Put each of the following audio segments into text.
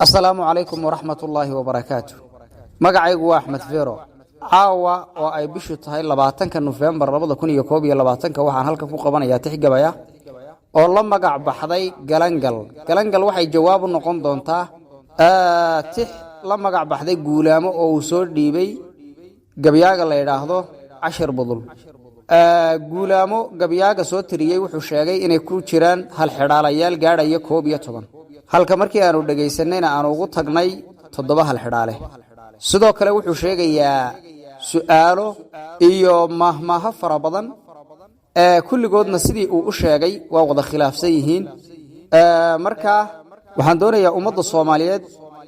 Asalaamu calaykum waraxmat ullaahi wabarakaatu. Magacaygu waa Axmed Fero. Caawa oo ay bishu tahay 20-ka Nofembar 2021-ka, waxaan halkan ku qabanayaa tix gabaya oo la magac baxday Galangal. Galangal waxay jawaab u noqon doontaa tix la magac baxday Guulaamo oo uu soo dhiibay gabyaaga la yidhaahdo Cashir Budul. Guulaamo gabyaaga soo tiriyey wuxuu sheegay inay ku jiraan halxidhaalayaal gaadhaya 11, halka markii aanu dhegaysanayna aanu ugu tagnay toddoba halxidhaale. Sidoo kale wuxuu sheegayaa su-aalo iyo maahmaaho fara badan, kulligoodna sidii uu u sheegay waa wada khilaafsan yihiin. Marka waxaan doonayaa ummadda Soomaaliyeed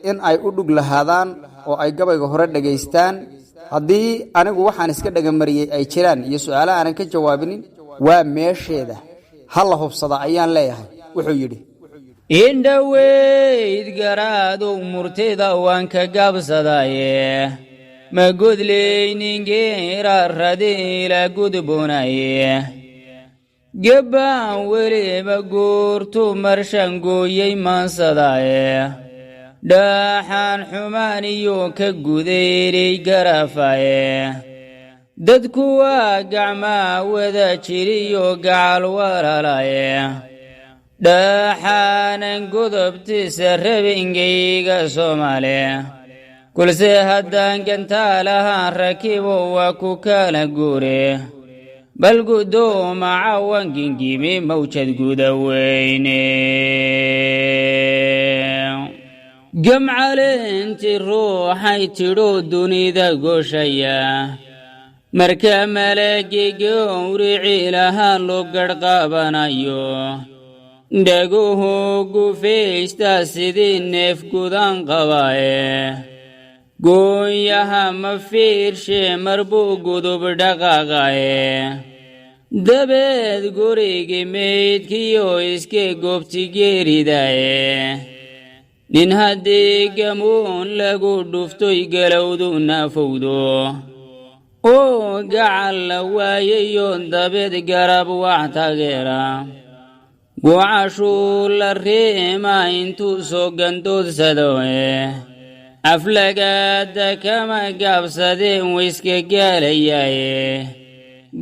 in ay u dhug lahaadaan oo ay gabayga hore dhegaystaan. Haddii anigu waxaan iska dhagamariyey ay jiraan iyo su-aalo aanan ka jawaabinin, waa meesheeda, ha la hubsada ayaan leeyahay. Wuxuu yidhi: Indhoweyd garaadow murtida waan ka gaabsadaaye, ma godleyningeera radiila gudboonaye, gebbaan weliba goortu marshan gooyey maansadaaye, dhaaxaan xumaan iyo ka gudaynay garafaaye, dadku waa gacmaa wada jiriyo gacal walaalaaye, dhaaxaanan godobtiisa rabingayga Soomaali kulse haddaan gantaalahaan rakibo waa ku kala guure, bal gudooma cawan gingimi mawjad guda weyne, gamcaleenti ruuxay tidho dunida goshaya, marka malagi gowrici lahaa loo garhqaabanayo, dhaguhu gufaysta sidii neef gudan qabaaye, goonyaha ma fiirshe marbuu gudub dhaqaaqaye, dabeed gurigi meydkiyo iska goobti geeridaye, nin haddii gamuun lagu dhuftoy galowdu naafowdo oo gacal la waayayo, dabeed garab wax taageera gucashuu la riima intuu soo gandoodsado, aflagaada kama gaabsadeen wayska gaalayaaye,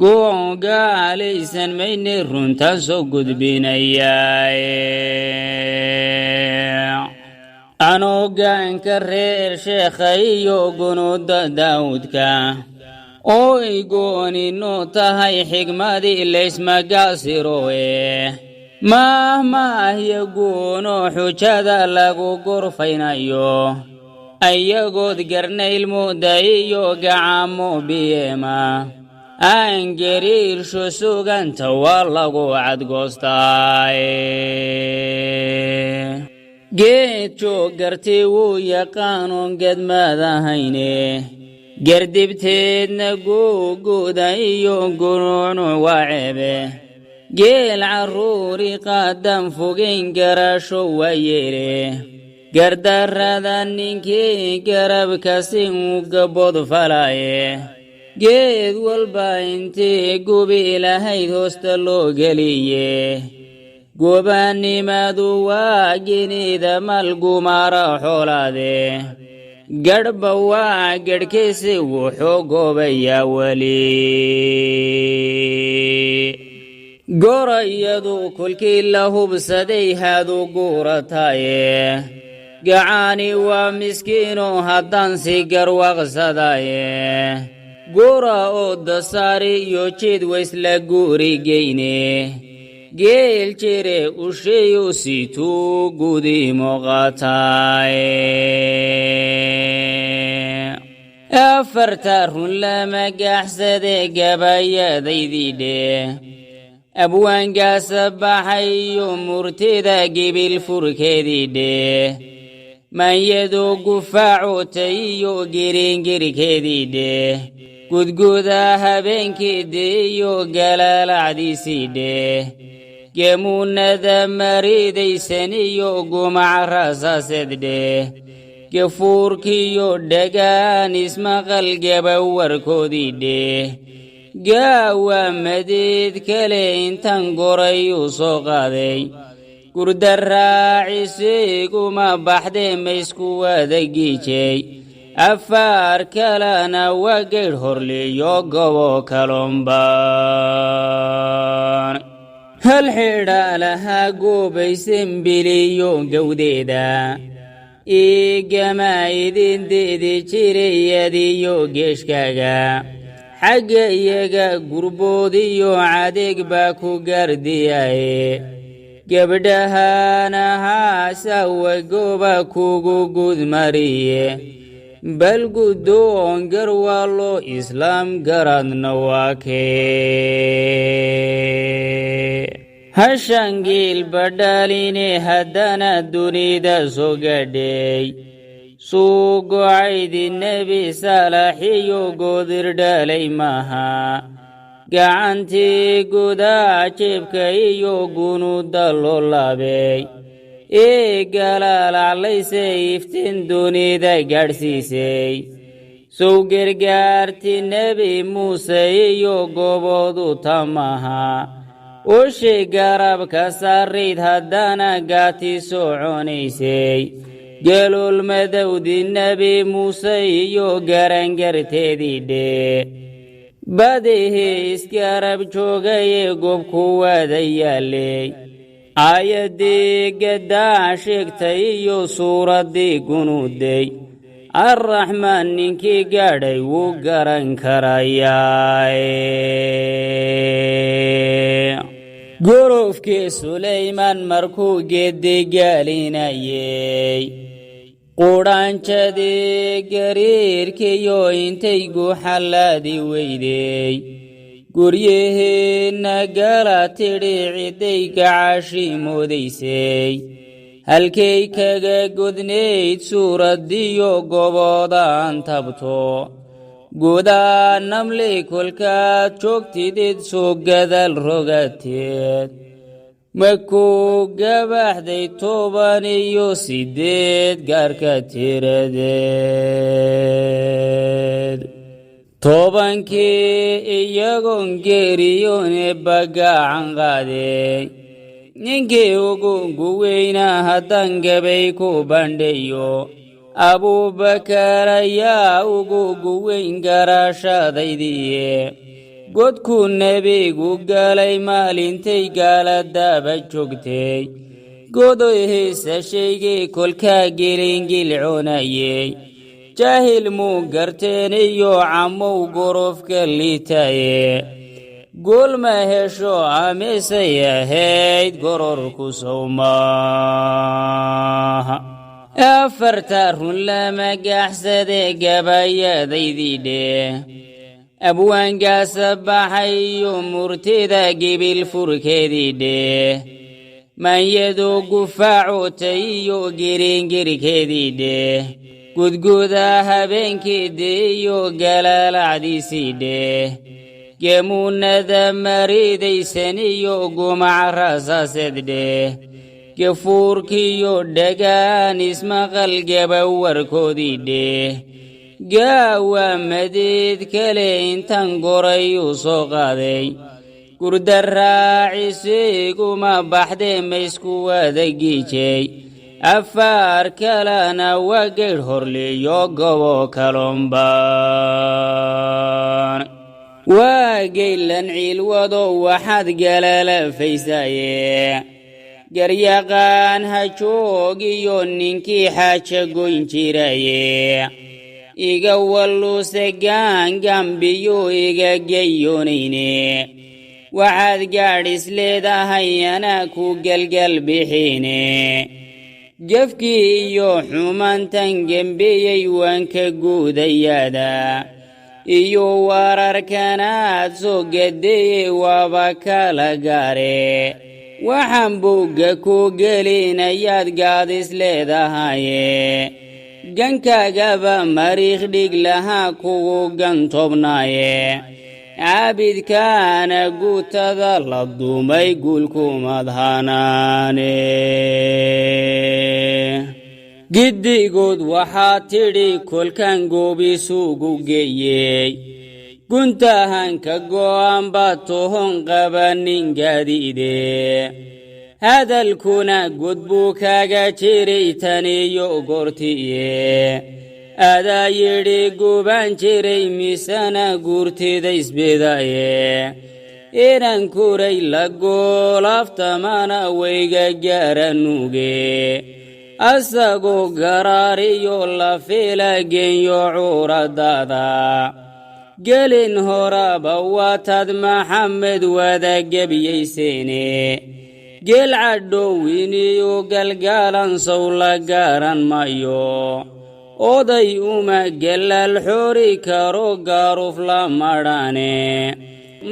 gogaalaysan mayne runtaan soo gudbinayaaye, anoogaanka reer sheekha iyo gunuuda Daawudka oy goonino tahay xigmadii laysmagaasiroe, maahmaahyo guuno xujada lagu gorfaynayo, ayagood garnayl muda iyo gacamo biyeema aan gariirsho suganta waa lagu cadgoostaaye, geed joog garti wuu yaqaanoon gedmadahayne, gardibteedna guuguuda iyo gunuunuc waa ceebe, geel carruuri qaadan fogeyn garasho waa yeele, gardarrada ninkii garabkasi u gabood falaaye, geed walba intii gubi lahayd hoosta loo geliye, gobaannimadu waa genida malgumaara xoolaade, gadhba waa gadhkiisi wuxuu goobayaa weli, gorayadu kolkii la hubsaday haadu guurataaye, gacaani waa miskiino haddaan si garwaqsadaaye, gura oo dasaari iyo jeed waysla guurigeyne, geel jire usheeyo situu gudimo qaataaye, afarta run lama gaaxsade gabayadaydii dheh, abwaangaasa baxayo murtida gibil furkeedii dheh, manyadu gufaacotay iyo giringirkeedii dheh, gudguda habeenkeedii iyo galaalacdiisii dheh, gemuunada maridaysan iyo gumaca rasaaseed dheh, gafuurkiyo dhagaan ismaqal gabawarkoodii dheh, gaawa madeed kale intaan gorayuu soo qaaday. Gurda raacisiguma baxdee maysku wada giijey. Afaar kalena waa geydh horliyo gobo kalomban. Hal xidha lahaa goobaysan biliyo gowdeeda, iigama idin deedi jirayadiyo geeshkaaga. Xagga iyaga gurboodiyo cadeeg baa ku gardiyaye, gabdhahana haasawa gooba kugu gudmariye. Bal guddoon garwaalo islaam garadna waa kee. Hashangiil badhaline haddana dunida soo gadhay, suugocaydi Nebi Saalaxiyo goodir dhalay maaha. Gacantii gudaa jeebka iyo gunuda loo laabay ee galaalaclaysay iftiin dunida gaadhsiisay. Sow gargaarti Nebi Muuse iyo goboodu tamaha, ushay garabka saarayd haddana gaati soconaysay. Galool madowdi Nebi Muuse iyo garangarteedii dhee, badihii isgarab joogaye goobku wada yaalay. Aayaddii gaddaa sheegtay iyo suuraddii gunuuday, Arraxmaan ninkii gaadhay wuu garan karayaa. Gorofkii Sulaymaan markuu geedigaalinayey, qudhaanjadii gariirkiyo intay guxallaadi weydey, guryaheenna gala tidhi cidday gacashi moodaysay. Halkay kaga godnayd suuraddiyo goboodaan tabto, gudaa namli kolkaad joogtidid soo gadaal rogateed. Makuu gabaxday 18 gaarka tiradeed, 10kii iyagoon geeriyoone bagacan qaaday. Ninkii ugu guweynaa haddaan gabay ku bandhayo, Abuubakar ayaa ugu guweyn garaashadaydiye. Godkuu nebigu galay maalintay gaaladaba joogtay, godoyhiisa shaygii kolkaa gelingilcoonayey. Jaahil muu garteen iyo camow gorofka liitaye, gool ma hesho amisay ahayd gororku sowmaaha. Afarta run lama gaxsade gabayadaydii dheh, abwaangaasa baxay iyo murtida gibil furkeedii dheh, maanyadu gufaacotay iyo giringirkeedii dheh, gudguda habeenkii iyo galaalacdiisii dheh, gemuunada maridaysan iyo gumac rasaaseed dheh, gafuurkiyo dhagaan ismaqal gabawarkoodii dheh. Gaawa madeed kale intaan gorayuu soo qaaday, gurda raacisiguma baxdee maysku wada giijey. Afaar kalena waa geydh horliyo gobo kalomban. Waa geylan ciilwado waxaad galalafaysaaye, garyaqaan ha joogiyo ninkii xaaja goyn jiraye. Iga walluuse gaangambiyo iga geyoonayne, waxaad gaadhis leedahay anaa ku gelgel bixiine. Gefkii iyo xumaantan gembiyey waan ka guudayaada, iyo wararkanaad soo gadeye waaba kala gaare. Waxaan buugga ku gelinayaad gaadis leedahaye, gankaagaba mariikh dhig lahaa kugu gantobnaaye. Caabidkaana guutada la dumay guulkumad hanaane. Giddigood waxaa tidhi kolkaan goobisuugu geeyey, guntahanka go'an baa tohon qaba nin gaadiide. Hadalkuna god buu kaaga jiray taniyo goortiye. Adaa yidhi gubaan jiray misana guurtida isbedaye. Inan kuray la goolaaftamana wayga gaaranuge. Asagoo garaariyo la fila genyo cuuradada. Gelin horaba waataad Maxamed wada gebiyayseene. Geel cadhowiniyo galgaalan sow la garan mayo. Oday uma galaal xoori karo gaaruf la madhane.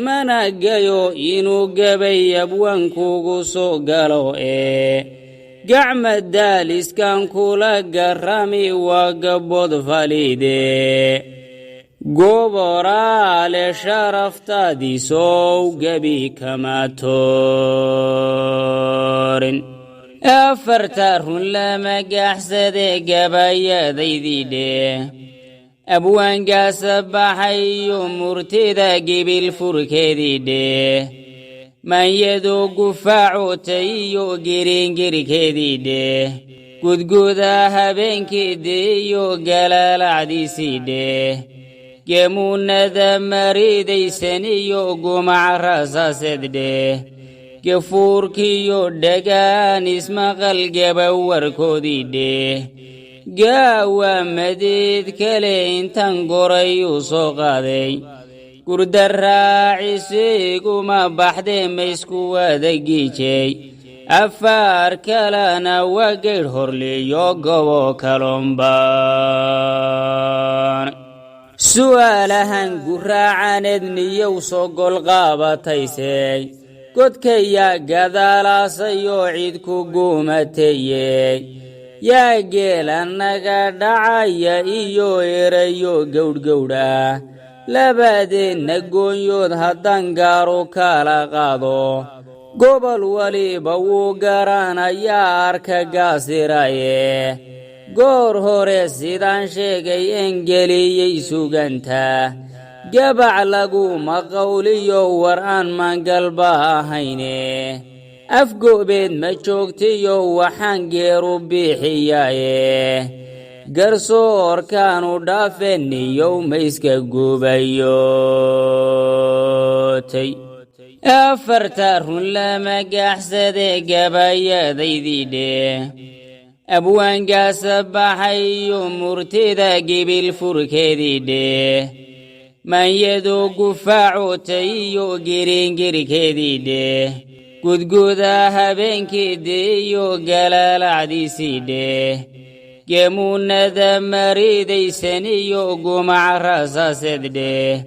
Mana gayo inuu gabay abwaankugu soo galo ee. Gacma daaliskan kula garami waa gabood falide. Goboraale sharaftadiisow gebi kama toorin. Afarta run lama gaxsade gabayadaydii dheh. Abwaangaasa baxayo murtida gibil furkeedii dheh. Manyadu gufaacotay iyo giringirkeedii dheh. Gudguda habeenkii diyo galaalacdiisii dheh. Gemuunada maridaysan iyo gumac rasaaseed dheh. Gafuurkiyo dhagaan ismaqal gabawarkoodii dheh. Gaawa madiid kale intan gorayuu soo qaaday. Gurda raacisiguma baxdee maysku wada giijay. Afaar kalena waa geydh horliyo gobo kalombaan. Su'aalahan guraacaneed niyow soo golqaabataysay. Godkayaa gadaalaasayoo cid ku guumatayey. Yaa geela naga dhacaya iyo erayo gowdhgowdha. Labadeenna goonyood haddaan gaaru kala qaado. Gobol waliba wuu garanayaa arka gaasiraye. Goor hore sidaan sheegay engeliyey suganta. Gabac laguma qawliyo war aan maangalba ahayne. Afgoobeed ma joogtiyo waxaan geeru bixiyaaye. Garsoorkaanu dhaafeniyow mayska gubayootay. Afarta run lama gaxsade gabayadaydii dheh. Abwaangaasa baxayo murtida gibil furkeedii dheh. Manyadu gufaacotay iyo giringirkeedii dheh. Gudguda habeenkii diyo galaalacdiisii dheh. Gemuunada maridaysan iyo gumac rasaaseed dheh.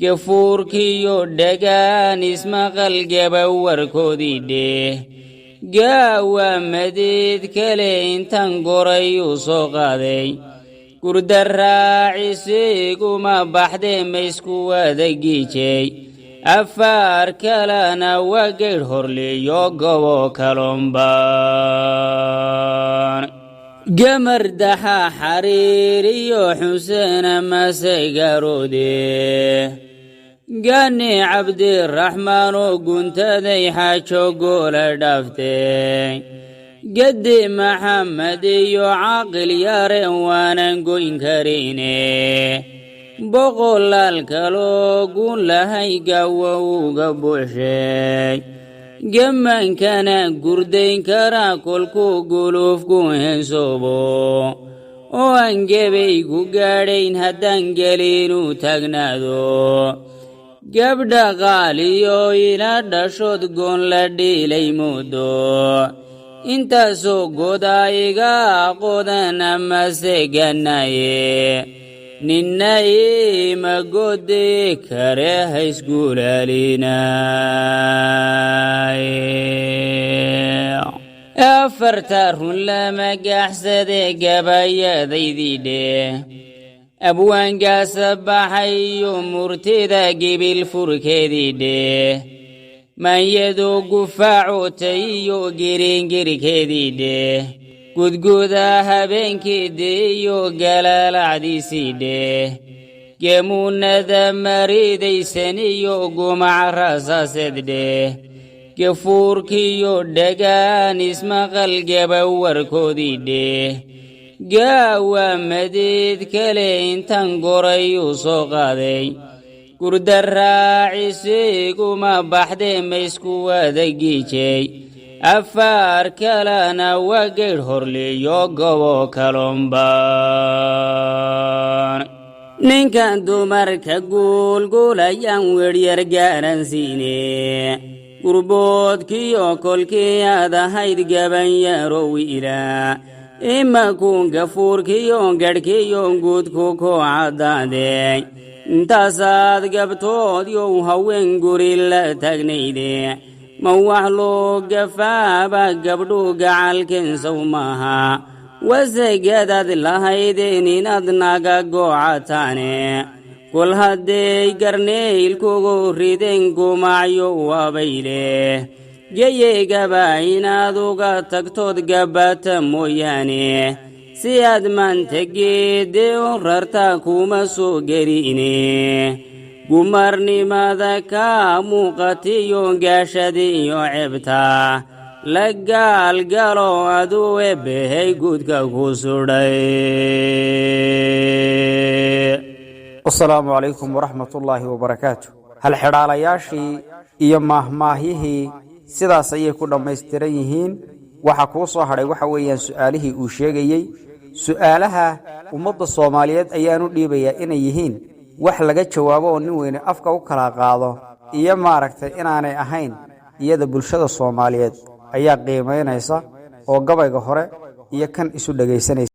Gafuurkiyo dhagaan ismaqal gabawarkoodii dheh. Gaawa madiid kale intan gorayuu soo qaaday. Gurda raacisiguma baxdee maysku wada giijay. Afaar kalena waa geydh horliyo gobo kalombaan. Gamardaxa xariiriyo Xuseena masegaroode. Gani Cabdiraxmaan oo guntaday xaajo goola dhaaftay. Gedi Maxamed iyo Caaqil Yare waanan goyn karine. Boqolaal kaloo gun lahay gawa uga buuxshay. Gamankana gurdayn karaa kolkuu guluufku hensoobo. Oo aan gebaygu gaadhayn haddaan gelinuu taagnaado. Gabdha qaaliyo ila dhashood goon la dhiilay muddo. Intaasoo godaa iga qodan amase ganaye. Ninna iima godi kare haysgulaalinaaye. Afarta run lama gaxsade gabayadaydii dheh. Abwaangaasa baxayo murtida gibil furkeedii dheh. Manyadu gufaacotay iyo giringirkeedii dheh. Gudguda habeenkii diyo galaalacdiisii dheh. Gemuunada maridaysan iyo gumac rasaaseed dheh. Gafuurkiyo dhagaan ismaqal gabawarkoodii dheh. Gaawa madeed kale intan gorayuu soo qaaday, gurda raacisiguma baxdee maysku wada giijey. Afaar kalena waa geydh horliyo gobo kalomban. Ninkan dumarka guulguulayaan wedhyar gaaransiine, gurboodkiyo kolkii aad ahayd gabanyarow ila imakuun gafuurkiyo gadhkiyo guudku ku caddaadey. Intaasaad gabtood yow haween guri la taagnayde, ma wax loo gafaaba gabdhuu gacalkeensow maaha? Wasegadaad lahaydeen inaad naga goocataane, kol hadday garnaylkugu rideen gumacyo waabayleh. Geyeygaba inaad uga tagtood gabata mooyaane, si aad maanta geedde u rartaa kuma soo gerine. Gumarnimada kaa muuqatiyo gaashadiiyo cebta la gaalgalo aduu eebbahay guudka ku sudhay. Wasalaamu calaykum waraxmat ullaahi wabarakaatu. Halxidhaalayaashii iyo maahmaahyihii sidaas ayay ku dhammaystiran yihiin. Waxa kuu soo hadhay waxa weeyaan su'aalihii uu sheegayey. Su'aalaha ummadda Soomaaliyeed ayaanu dhiibayaa inay yihiin wax laga jawaabo oo nin weyne afka u kala qaado iyo maaragtay inaanay ahayn. Iyada bulshada Soomaaliyeed ayaa qiimaynaysa oo gabayga hore iyo kan isu dhegaysanaysa.